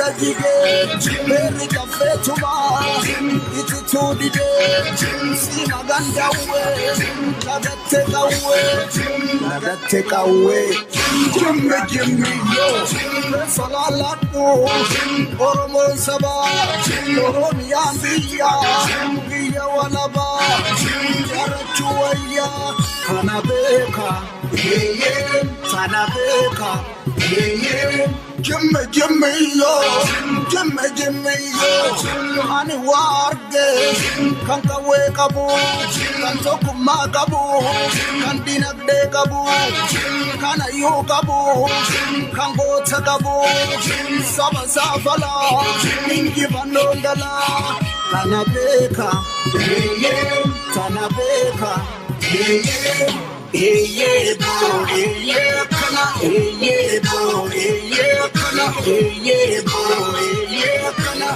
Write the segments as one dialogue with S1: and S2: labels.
S1: Keessa jigee beerri caffeetumaa itituu didee siima gandawwee lagatte qawwee lagatte qawwee jimmi jimmi yoo keessa laalladhu Oromoon sabaa Oromiyaan biyya biyya walabaa jaarrachuu wayyaa kana beeka eeyyee sana beeka eeyyee. Jimmi jimmi yoo jimmi jimmi yoo ani waa arge kan qawwee qabu kan tokkummaa qabu kan dinagdee qabu kan hayyuu qabu kan goota qabu saba saafalaa injifannoon galaa kana beeka eeyyee sana beeka eeyyee. Eeyyee boo eeyyee kana eeyyee boo eeyyee kana eeyyee boo eeyyee kana.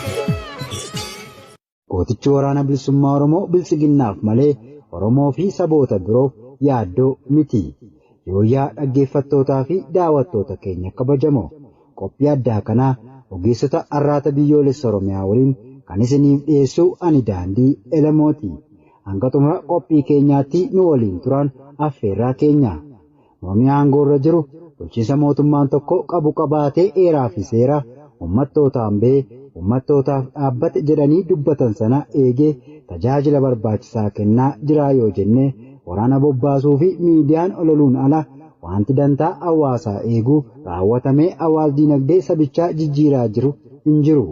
S2: Gootichi waraana bilisummaa Oromoo biltsiginnaaf malee Oromoo fi saboota biroof yaaddoo miti. Yooyyaa dhaggeeffattootaa fi daawwattoota keenya kabajamoo qophii addaa kanaa ogeessota arraata biyyoolessa Oromiyaa waliin kan isiniif dhiyeessu ani Daandii Elemooti. Hanga xumura qophii keenyaatti nu waliin turan affeerraa keenya. Mormii aangoo irra jiru bulchiinsa mootummaan tokko qabu qabaatee heeraa fi seera uummattootaan ba'ee uummattootaaf dhaabbate jedhanii dubbatan sana eegee tajaajila barbaachisaa kennaa jiraa yoo jenne waraana bobbaasuu fi miidiyaan ololuun ala wanti dantaa hawaasaa eeguu raawwatamee hawaas dinagdee sabichaa jijjiiraa jiru hin jiru.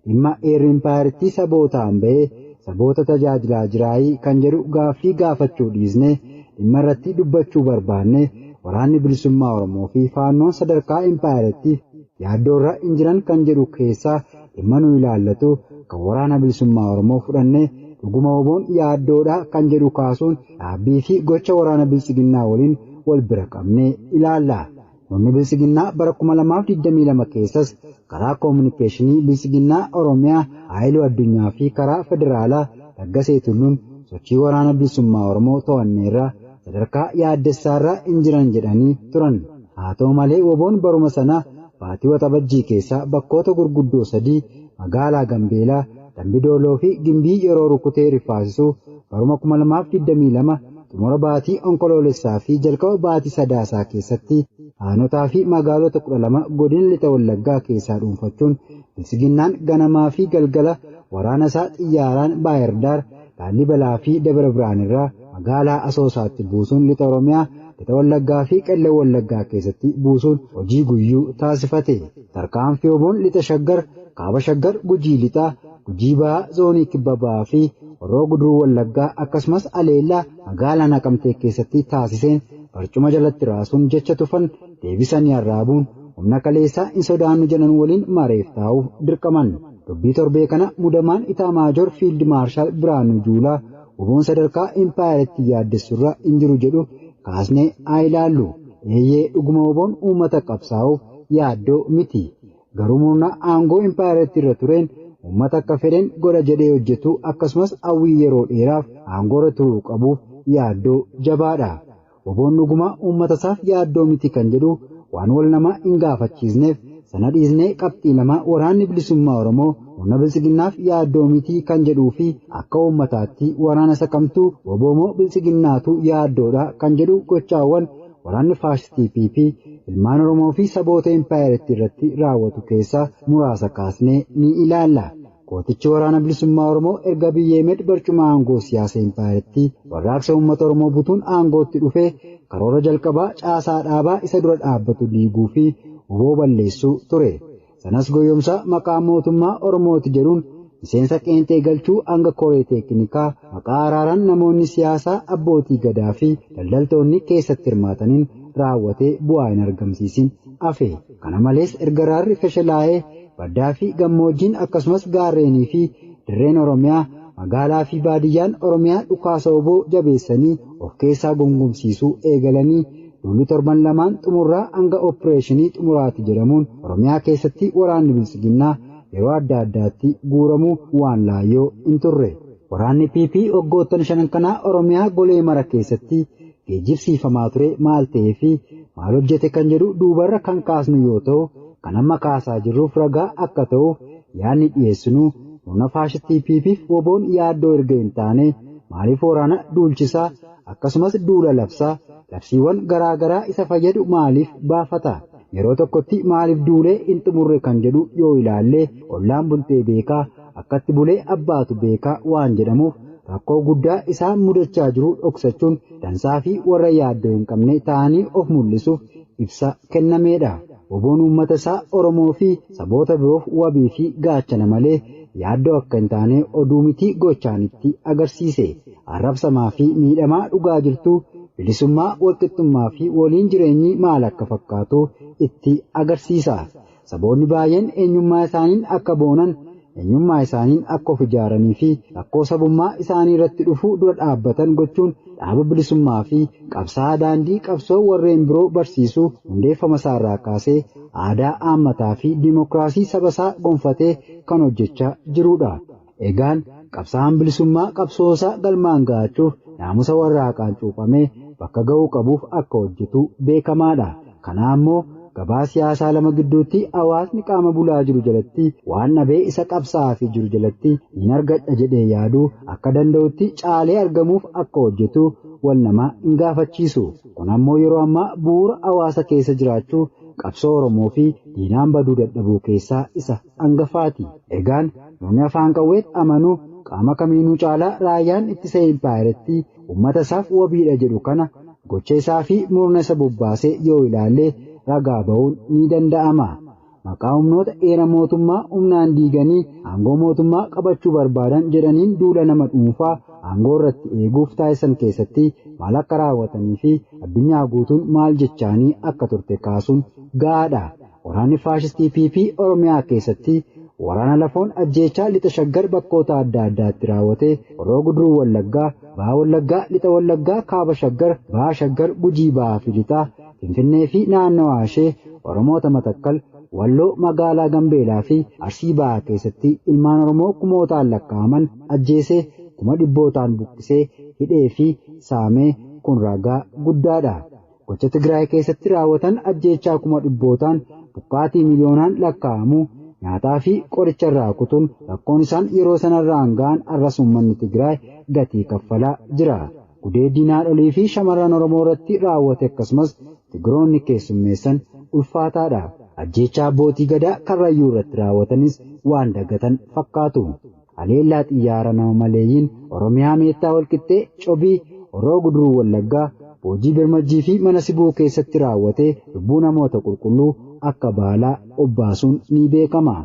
S2: Dhimma heerri impaayeritti sabootaan ba'ee saboota tajaajilaa jiraayii kan jedhu gaaffii gaafachuu dhiisnee dhimma irratti dubbachuu barbaanne waraanni bilisummaa Oromoo fi faannoon sadarkaa impaayeritti yaaddoorra hin jiran kan jedhu keessaa dhimma nu ilaallatu kan waraana bilisummaa Oromoo fudhannee dhuguma WBOn yaaddoodha kan jedhu kaasuun dhaabbii fi gocha waraana biltsiginnaa waliin wal bira qabnee ilaalla. Murni biltsiginnaa bara 2022 keessas karaa koominikeeshinii biltsiginnaa Oromiyaa Haayiluu Addunyaa fi karaa federaalaa Laggasee Tulluun sochii waraana bilisummaa Oromoo to'anneerra sadarkaa yaaddessaarra hin jiran jedhanii turan. Haa ta'u malee WBOn baruma sana baatii Waxabajjii keessaa bakkoota gurguddoo sadii magaalaa Gambeelaa, Dambidooloo fi Gimbii yeroo rukutee rifaasisu baruma 2022 xumura baatii Onkoloolessaa fi jalqaba baatii Sadaasaa keessatti aanotaa fi magaalota 12 godina Lixa Wallaggaa keessaa dhuunfachuun biltsiginnaan ganamaa fi galgala waraana isaa xiyyaaraan Baayirdaar, Laallibalaa fi Dabra Birhaan irraa magaalaa Asoosaatti buusuun Lixa Oromiyaa, Lixa Wallaggaa fi Qellem Wallaggaa keessatti buusuun hojii guyyuu taasifate. Tarkaanfii WBOn Lixa Shaggar, Kaaba Shaggar, Gujii Lixaa, Gujii Bahaa, Zoonii Kibba Bahaa fi Horroo Guduruu Wallaggaa akkasumas Aleellaa magaalaa Naqamtee keessatti taasiseen barcuma jalatti raasuun jecha tufan deebisanii arraabuun humna kaleessaa hin sodaannu jedhan waliin mareef taa'uuf dirqaman. Dubbii torbee kana mudamaan Itaamaajoor Fiild Maarshaal Biraanuu Juulaa WBOn sadarkaa impaayeritti yaaddessurra hin jiru jedhu kaasnee haa ilaallu. Eeyyee dhuguma WBOn uummata qabsaa'uuf yaaddoo miti. Garuu murna aangoo impaayeritti irra tureen uummata akka fedhen godha jedhee hojjetu akkasumas hawwii yeroo dheeraaf aangoorra turuu qabuuf yaaddoo jabaadha. WBOn dhuguma uummata isaaf yaaddoo miti kan jedhu waan wal nama hin gaafachiisneef sana dhiisnee qabxii lama waraanni bilisummaa Oromoo murna biltsiginnaaf yaaddoo miti kan jedhuu fi akka uummataatti waraana isa kamtu WBO moo biltsiginnaatu yaaddoodha kan jedhu gochaawwan waraanni faashistii PP ilmaan Oromoo fi saboota impaayeritti irratti raawwatu keessaa muraasa kaasnee ni ilaalla. Gootichi waraana bilisummaa Oromoo erga Abiy Ahmed barcuma aangoo siyaasa impaayeritti warraaqsa uummata Oromoo butuun aangootti dhufee karoora jalqabaa caasaa dhaabaa isa dura dhaabbatu diiguu fi WBO balleessuu ture. Sanas goyyomsa maqaa mootummaa Oromooti jedhuun miseensa qeenxee galchuu hanga koree teeknikaa maqaa araaraan namoonni siyaasaa abbootii gadaa fi daldaltoonni keessatti hirmaataniin raawwatee bu'aa hin argamsiisin hafe. Kana malees erga raarri feshelaa'ee baddaa fi gammoojjiin akkasumas gaarreenii fi dirreen Oromiyaa magaalaa fi baadiyyaan Oromiyaa dhukaasa WBO jabeessanii of keessaa gongomsiisuu eegalanii duulli torban lamaan xumurraa hanga opereeshinii xumuraati jedhamuun Oromiyaa keessatti waraanni biltsiginnaa yeroo adda addaatti guuramuu waan laayyoo hin turre. Waraanni PP waggoottan shanan kanaa Oromiyaa golee mara keessatti geejjibsiifamaa ture maal ta'ee fi maal hojjete kan jedhu duubarra kan kaasnu yoo ta'u Kan amma kaasaa jirruuf ragaa akka ta'uuf yaadni dhiyeessinu murna faashistii PP'f WBO'n yaaddoo erga hin taane maaliif waraana duulchisaa akkasumas duula labsaa labsiiwwan garaa garaa isa fayyadu maaliif baafata? Yeroo tokkotti maaliif duulee hin xumurre kan jedhu yoo ilaalle ollaan bultee beekaa akkatti bulee abbaatu beekaa waan jedhamuuf rakkoo guddaa isaan mudachaa jiru dhoksachuun dansaa fi warra yaaddoo hin qabne ta'anii of mul'isuuf ibsa kennameedha. WBO'n uummata isaa Oromoo fi saboota biroof wabii fi gaachana malee yaaddoo akka hin taane oduu mitii gochaan itti agarsiise. Arrabsamaa fi miidhamaa dhugaa jirtu bilisummaa, walqixxummaa fi waliin jireenyi maal akka fakkaatu itti agarsiisa. Saboonni baay'een eenyummaa isaaniin akka boonan, eenyummaa isaaniin akka of ijaaranii fi rakkoo sabummaa isaanii irratti dhufu dura dhaabbatan gochuun dhaaba bilisummaa fi qabsaa'aa daandii qabsoo warreen biroo barsiisuu hundeeffama isaarraa kaasee aadaa aammataa fi dimookiraasii saba isaa gonfatee kan hojjechaa jirudha. Egaan qabsaa'aan bilisummaa qabsoo isaa galmaan ga'achuuf naamusa warraaqaan cuuphamee bakka ga'uu qabuuf akka hojjetu beekamaadha. Kana ammoo gabaa siyaasaa lama gidduutti hawaasni qaama bulaa jiru jalatti waan dhabee isa qabsaa'aa fi jiru jalatti hin argadha jedhee yaaduu akka danda'utti caalee argamuuf akka hojjetu wal nama hin gaafachiisu. Kun ammoo yeroo ammaa bu'uura hawaasa keessa jiraachuu qabsoo Oromoo fi diinaan baduu dadhabuu keessaa isa hangafaati. Egaan namni afaan qawweetti amanuu qaama kamiinuu caalaa raayyaan ittisa impaayeratti uummata isaaf wabiidha jedhu kana gocha isaa fi murna isa bobbaasee yoo ilaalle ragaa ba'uun ni danda'ama. Maqaa humnoota eera mootummaa humnaan diiganii aangoo mootummaa qabachuu barbaadan jedhaniin duula nama dhuunfaa aangoo irratti eeguuf taasisan keessatti maal akka raawwatanii fi addunyaa guutuun maal jechaanii akka turte kaasuun gahaadha. Waraanni faashistii PP Oromiyaa keessatti waraana lafoon ajjeechaa lixa shaggar bakkoota adda addaatti raawwatee Horroo Guduruu Wallaggaa, Baha Wallaggaa, Lixa Wallaggaa, Kaaba Shaggar, Baha Shaggar, Gujii Bahaa fi Lixaa, Finfinnee fi naannawaa ishee Oromoota Matakkal, Walloo magaalaa Gambeelaa fi Arsii Bahaa keessatti ilmaan Oromoo kumootaan lakkaa'aman ajjeesee kuma dhibbootaan buqqisee hidhee fi saamee kun ragaa guddaadha. Gocha Tigraay keessatti raawwatan ajjeechaa kuma dhibbootaan buqqaatii miliyoonaan lakkaa'amu nyaataa fi qoricha irraa kutuun rakkoon isaan yeroo sanarraan ga'an arras uummanni Tigraay gatii kaffalaa jira. Gudeeddii haadholii fi shamarran Oromoo irratti raawwate akkasumas Tigiroonni keessummeessan ulfaataadha. Ajjeechaa abbootii gadaa Karrayyuu irratti raawwatanis waan dagatan fakkaatu. Haleellaa xiyyaara nama maleeyyiin Oromiyaa Meettaa Walqixxee, Cobii, Horroo Guduruu Wallaggaa, Boojii Birmajjii fi mana Sibuu keessatti raawwate lubbuu namoota qulqulluu akka baalaa obbaasuun ni beekama.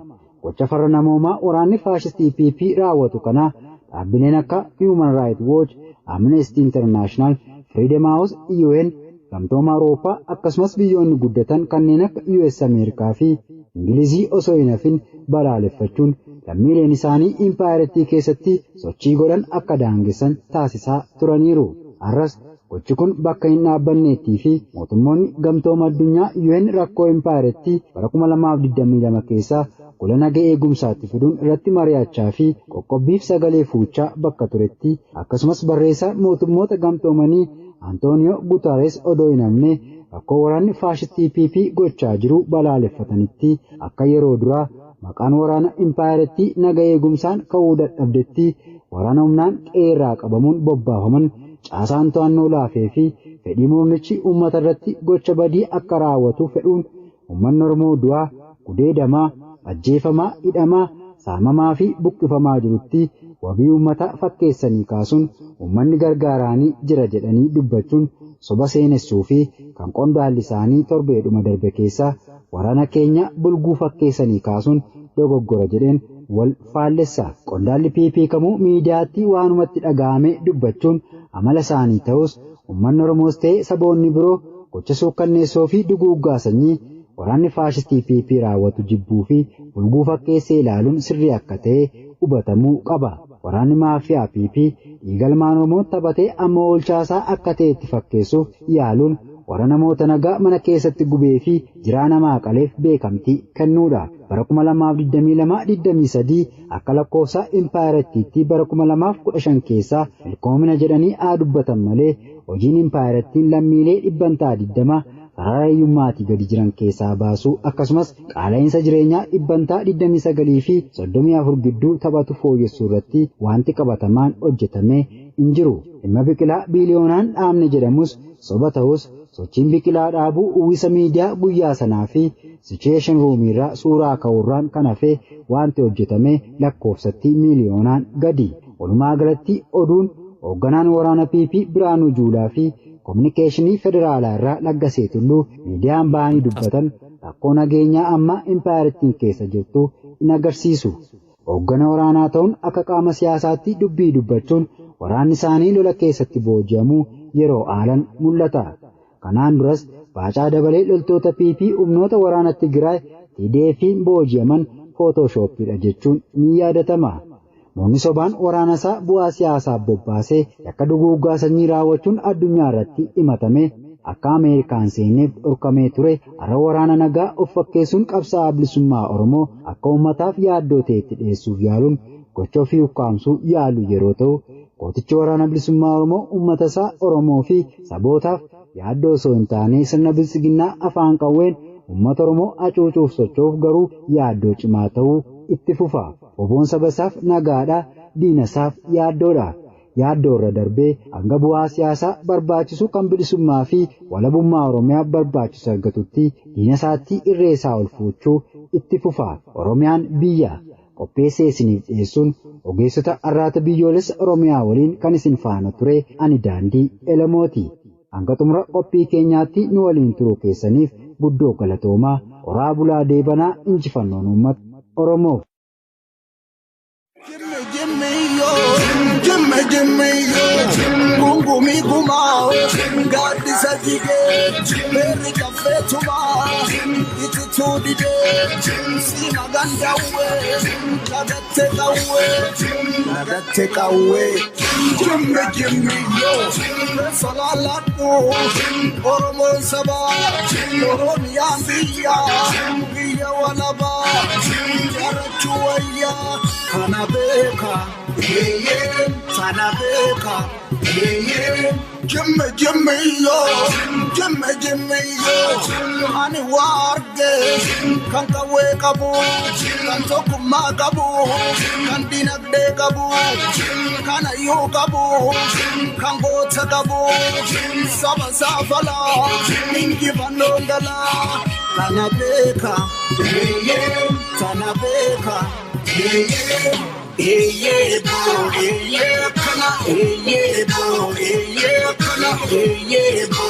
S2: Gocha farra namoomaa waraanni faashistii PP raawwatu kana dhaabbileen akka Human Rights Watch, Amnesty International, Freedom House, UN, Gamtooma Awurooppaa akkasumas biyyoonni guddatan kanneen akka US Ameerikaa fi Ingilizii osoo hin hafin balaaleffachuun lammiileen isaanii impaayarettii keessatti sochii godhan akka daangessan taasisaa turaniiru. Har'as gochi kun bakka hin dhaabbanneettii fi mootummoonni gamtooma addunyaa UN rakkoo impaayarettii bara 2022 keessaa gola nagaa eegumsaatti fiduun irratti mari'achaa fi qoqqobbiif sagalee fuuchaa bakka turetti akkasumas barreessaa mootummoota gamtoomanii Antooniyoo Guterres odoo hin hafne rakkoo waraanni faashistii PP gochaa jiru balaaleffatanitti akka yeroo duraa maqaan waraana impaayarettii naga eegumsaan ka'uu dadhabdetti waraana humnaan qeerraa qabamuun bobbaafaman caasaan to'annoo laafee fi fedhii murnichi uummata irratti gocha badii akka raawwatu fedhuun uummanni Oromoo du'aa, gudeedamaa, ajjeefamaa, hidhamaa, saamamaa fi buqqifamaa jirutti wabii uummata fakkeessanii kaasuun uummanni gargaaraanii jira jedhanii dubbachuun soba seenessuu fi kan qondaalli isaanii torbeedhuma darbe keessaa waraana keenya bulguu fakkeessanii kaasuun dogoggora jedheen wal faallessa. Qondaalli PP kamuu miidiyaatti waanumatti dhaga'ame dubbachuun amala isaanii ta'us uummanni Oromoos ta'e saboonni biroo gocha suukkanneessoo fi duguuggaa sanyii waraanni faashistii PP raawwatu jibbuu fi bulguu fakkeessee ilaaluun sirrii akka ta'e hubatamuu qaba. Waraanni maafiyaa PP dhiiga ilmaan Oromoo taphatee amma oolchaasaa akka ta'etti fakkeessuuf yaaluun warra namoota nagaa mana keessatti gubee fi jiraa namaa qaleef beekamtii kennuudha. Bara 2022-23 akka lakkoofsa impaayarettiitti bara 2015 keessaa milkoomina jedhanii haa dubbatan malee hojiin impaayarettiin lammiilee dhibbantaa 20 sarara hiyyummaatii gadi jiran keessaa baasuu akkasumas qaala'insa jireenyaa dhibbantaa 29 fi 34 gidduu taphatu fooyyessuu irratti wanti qabatamaan hojjetame hin jiru. Dhimma biqilaa biiliyoonaan dhaabne jedhamus soba ta'us sochiin biqilaa dhaabuu uwwisa miidiyaa guyyaa sanaa fi situation roomiirraa suuraa ka'uurraan kan hafe wanti hojjetame lakkoofsatti miiliyoonaan gadi. Walumaa galatti oduun hoogganaan waraana PP Biraanuu Juulaa fi kominikeeshinii federaalaa irraa Laggasee Tulluu miidiyaan ba'anii dubbatan rakkoo nageenyaa amma impaayeritiin keessa jirtu hin agarsiisu. Hooggana waraanaa ta'uun akka qaama siyaasaatti dubbii dubbachuun waraanni isaanii lola keessatti booji'amuu yeroo aalan mul'ata. Kanaan duras Baacaa Dabalee loltoota PP humnoota waraana Tigraay TDF'n booji'aman footooshooppiidha jechuun ni yaadatama. Murni sobaan waraana isaa bu'aa siyaasaaf bobbaasee yakka duguuggaa sanyii raawwachuun addunyaa irratti himatame akka Ameerikaan seeneef dhorkamee ture har'a waraana nagaa of fakkeessuun qabsaa'aa bilisummaa Oromoo akka uummataaf yaaddoo ta'etti dhiyeessuuf yaaluun gocha ofii ukkaamsuu yaalu yeroo ta'u gootichi waraana bilisummaa Oromoo uummata isaa Oromoo fi sabootaaf yaaddoo osoo hin taane sirna bilisiginnaa afaan qawween uummata Oromoo hacuucuuf socho'uuf garuu yaaddoo cimaa ta'uu itti fufa. Oboon saba isaaf nagaadha, diina isaaf yaaddoodha. Yaaddoo irra darbee hanga bu'aa siyaasaa barbaachisu kan bilisummaa fi walabummaa Oromiyaa barbaachisu argatutti diina isaatti irree isaa ol fuuchuu itti fufa. Oromiyaan biyya qopheessee isiniif dhiyeessuun ogeessota arraata biyyoolessa Oromiyaa waliin kan isin faana ture ani Daandii Elamooti. Hanga xumura qophii keenyaatti nu waliin turuu keessaniif guddoo galatoomaa. Horaa bulaa deebanaa injifannoon uummata Oromoof.
S1: Jimmy Jimmy yo, Jimmy Jimmy yo, gungumi gumaa, gaaddisa jigee, beerri caffee tumaa, itituu didee, siima gandawwee, lagatte qawwee, lagatte qawwee. Jimmy Jimmy yo, solaaladhu, Oromoon sabaa, Oromiyaan biyya, biyya walabaa, jaarrachuu wayyaa. Kana beeka, eeyyee, sana beeka, eeyyee. Jimmy Jimmy yo, Jimmy Jimmy yo, ani waa arge kan qawwee qabu, kan tokkummaa qabu, kan dinagdee qabu, kan hayyuu qabu, kan goota qabu, saba saafalaa, injifannoon galaa. Kana beeka, eeyyee, sana beeka. Eeyyee, boo, eeyyee, kana, eeyyee, boo, eeyyee, kana, eeyyee, boo.